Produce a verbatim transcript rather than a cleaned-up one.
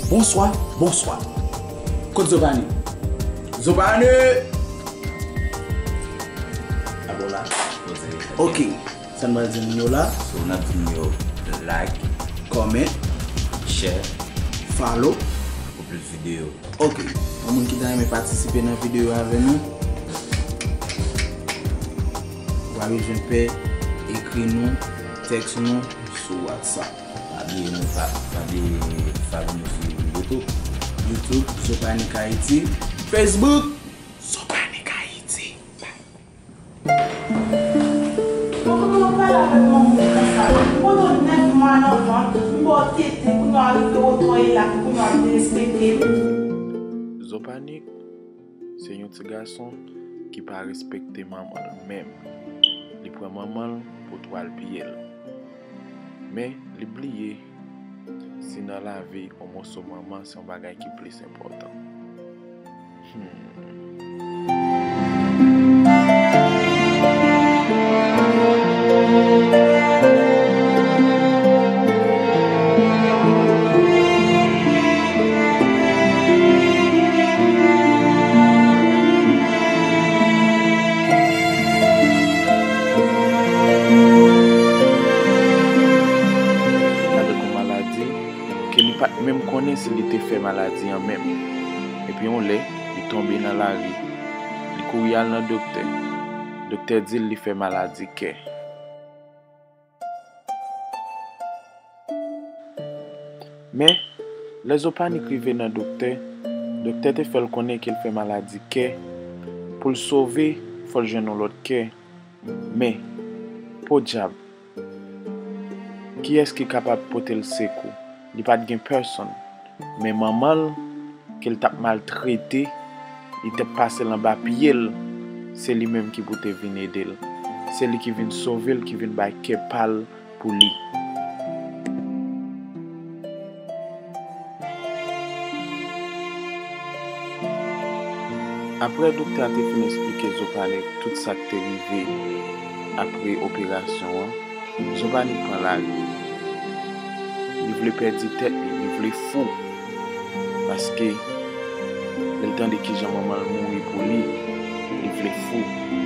Bonswa, bonswa. Kot Zopani? Zopani! Abo la. Ok. Sa n pral di moun yo la? So, n ap di moun yo like, comment, share, follow pou plis videyo. Ok. Yon moun ki ta renmen patisipe nan videyo avè nou, w a bezwen pè, ekri nou, tèks nou sou WhatsApp. Pa bliye nou, pa, pa bliye follow nou sou YouTube. YouTube, Zopanic Haiti. Facebook, Zopanic Haiti. Bon, kòman w pale avèk yon moun konsa? M pote w nèf mwa nan vant, m ba w tete, kounye a w rive otò e la, kounye a w derespekte m. Zopanic se yon ti gason ki pa respekte manman l menm. Li pran manman l pou twal pye l. Men, li bliye si nan lavi, yon moso manman se yon bagay ki plis enpòtan. Hmm. Avèk yon maladi ke li pa t menm konnen si li te fè maladi an menm. Epi yon lè, li tonbe nan lari. Li kouri al nan doktè. Doktè di l li fè maladi kè. Men, lè Zopanic rive nan doktè, doktè te fè l konnen ke l fè maladi kè. Pou l sove, fò l jwenn yon lòt kè. Men, podyab, kiyès ki kapab pote l sekou? Li pa t gen pèsonn. Men manman l, ke l t ap maltrete, li t ap pase l anba pye l, se li menm ki pou te vin ede l. Se li ki vin sove l, ki vin bay kè pa l pou li. Apre doktè a te fin eksplike Zopanic tout sa k te rive apre operasyon an, Zopanic pran lari. Li vle pèdi tèt li, li vle fou. Paske lè l tande kijan manman l mouri pou li, li vle fou.